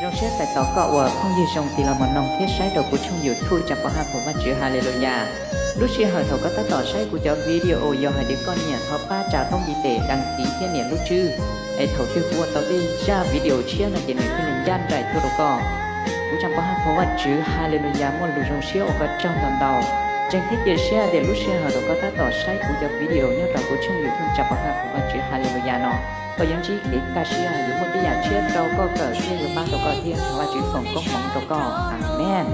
Zoo siab txais tos koj ua phooj ywg zoo tig los mus noog thiab saib rau kuv tshooj YouTube Tsa Pov Haj Phoom Vajtswv Hallelujah. Lub sij hawm thaum koj tab tom saib kuv cov video, yog hais tias koj nyiam, thov pab tsa toob ntiv tes, đăng ký thiab nias lub tswb, es thaum twg kuv ua tau tej zaj video tshiab no ces nws thiaj li ncaj nraim tuaj rau koj. Kuv Tsa Pov Haj Phoom Vajtswv Hallelujah muaj lus zoo siab ua koj tsaug ntau ntau. Ntseeg thiab cia siab tias lub sij hawm thaum koj tab tom saib kuv cov video nyob rau kuv tshooj YouTube Tsa Pov Haj Phoom Vajtswv Hallelujah no, koj yuav ntsib kev kaj siab, yuav muaj tej yam tshiab rau koj kawm thiab yuav pab tau koj thiab. Thov Vajtswv foom koob hmoov rau koj. Amees.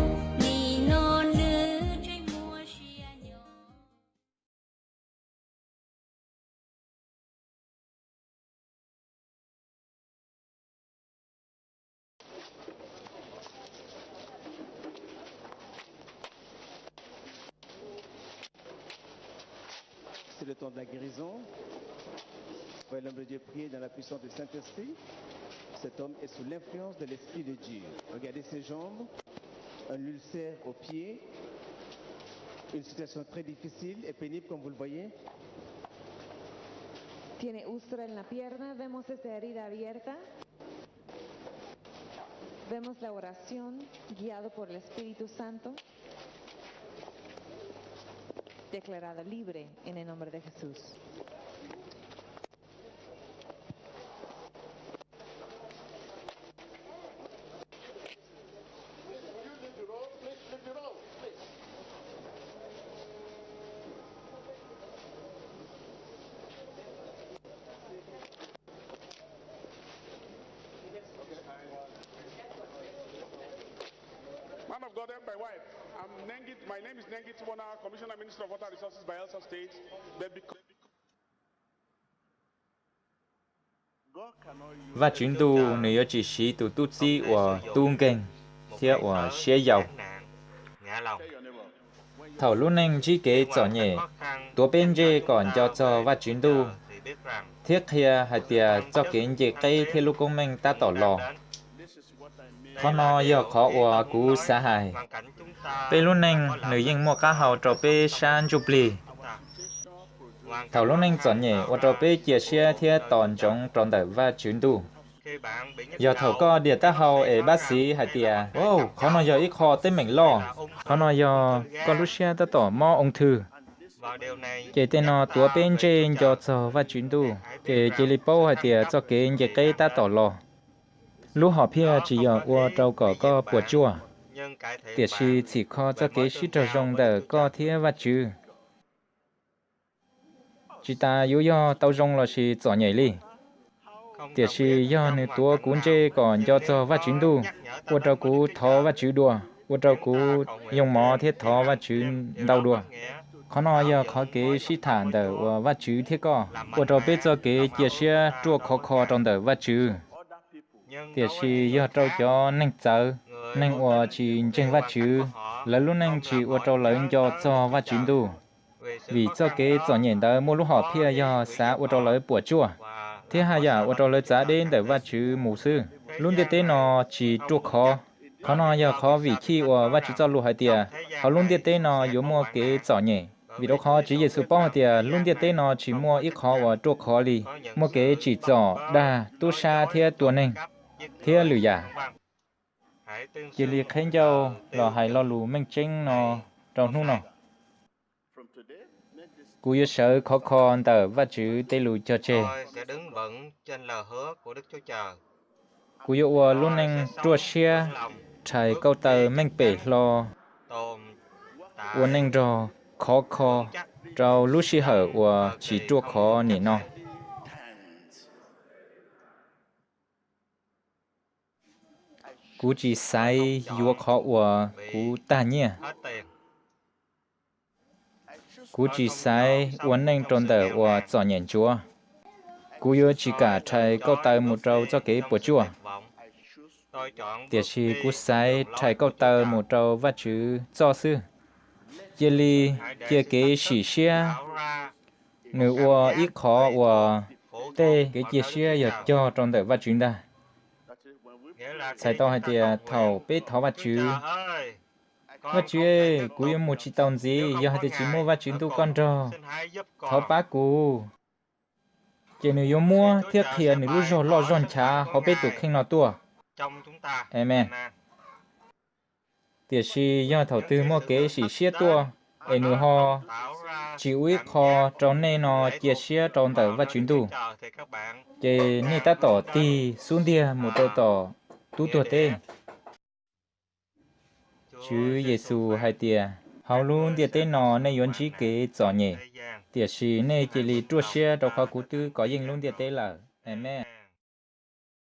C'est le temps de la guérison. Voyez l'homme de Dieu prier dans la puissance du Saint-Esprit. Cet homme est sous l'influence de l'Esprit de Dieu. Regardez ses jambes, un ulcère au pied, une situation très difficile et pénible comme vous le voyez. Tiene úlcera en la pierna, vemos esta herida abierta. Vemos la oración guiado por el Espíritu Santo. Declarado libre en el nombre de Jesús. Man of God, help my wife. I'm Nengit, my name is Nengit Wona, Commissioner Minister of Water Resources, Bayelsa State. They become Vajtswv Ntuj nws yuav tsis siv tus tub txib uas tub nkeeg thiab uas siab yau. Thaum lub neej ntsib kev txom nyem, tuav peb ntsej kom nco txog Vajtswv Ntuj, thiab qhia hais tias txoj kev nce qeb thiab lub koob meej tab tom los. Qhov no yog qhov uas kuv xav hais. Peb lub neej nws yeej muaj qab hau rau peb sab ntsuj plig. Thaum lub neej txom nyem ua rau peb cia siab thiab tos ntsoov rau ntawm Vajtswv Ntuj. Yog thaum koj diam taub hau es bác sĩ hais tias, Wow, qhov no yog ib qho teeb meem loj, qhov no yog koj lub siab tab tom mob ung thư, ces tej no tuav peb ntsej nco txog Vajtswv Ntuj, ces cia li paub hais tias txoj kev nce qeb tab tom los. Lub hom phiaj tsis yog ua rau kom koj puas tsuaj, tiam sis txhim kho txoj kev sib raug zoo ntawm koj thiab Vajtswv. Tsis tas yuav yog tau zoo lossis txom nyem li, tiam sis yog nws tuav kuv ntsej kom nco txog Vajtswv Ntuj, ua rau kuv thov Vajtswv dua, ua rau kuv yoo mov thiab thov Vajtswv ntau dua. Qhov no yog qhov kev sib tham ntawm uas Vajtswv thiab koj, ua rau peb txoj kev cia siab ruaj khov kho rau ntawm Vajtswv. Tiam sis yog rau cov neeg txawv, neeg uas tsis ntseeg Vajtswv, lawv lub neej tsis ua rau lawv nco txog Vajtswv Ntuj. Vim txoj kev txom nyem ntawd muaj lub hom phiaj yog xav ua rau lawv puas tsuaj, thiab haj yam ua rau lawv txav deb ntawm Vajtswv mus xwb. Lub ntiaj teb no tsis ruaj khov. Qhov no yog qhov vim chij uas Vajtswv txoj lus hais tias, hauv lub ntiaj teb no yuav muaj kev txom nyem. Vim rau qhov Tswv Yexus paub hais tias lub ntiaj teb no tsis muaj ib qho uas ruaj khov li, muaj kev tsim txom, dag, tub sab thiab tua neeg, thiab lwm yam. Cia li qheb ncauj los hais lo lus meej tseeb no rau hnub no. Kuv yuav sawv khov kho ntawm Vajtswv tej lus cog tseg. Kuv yuav ua lub neej ruaj siab, rhais kauj taw meej pem hlo, ua neej nrog khov kho rau lub sij hawm uas tsis ruaj khov nim no. Kuv tsis xaiv yuav qhov uas kuv tag nyiaj. Kuv tsis xaiv ua neej rau ntawm uas txom nyem ntsuav. Kuv yuav tsis kam rhais kauj taw mus rau txoj kev puas tsuaj, tiam sis kuv xaiv rhais kauj taw mus rau Vajtswv txoj xwb. Cia li cia kev sim siab nws ua ib qhov uas tej kev cia siab yog cog rau ntawm Vajtswv ntag. Txhais tau hais tias thaum peb thov Vajtswv, Vajtswv, kuv yuav mus tsis tau ntxiv yog hais tias tsis muaj Vajtswv Ntuj koj nrog, thov pab kuv. Ces nws yuav muab thiab qhia nws lub zog loj zog nchav hauv peb tus kheej no tuaj. Amees. Tiam sis yog thaum twg muaj kev sim siab tuaj, es nws ho tsis ua ib qho rau nej no cia siab rau ntawm Vajtswv ntuj, ces nej tab tom tig xub ntiag mus rau tom tub tuag teb. Tswv Yexus hais tias, hauv lub ntiaj teb no nej yuav ntsib kev txom nyem, tiam sis nej cia li ruaj siab rau qhov kuv twb kov yeej lub ntiaj teb lawm. Amees.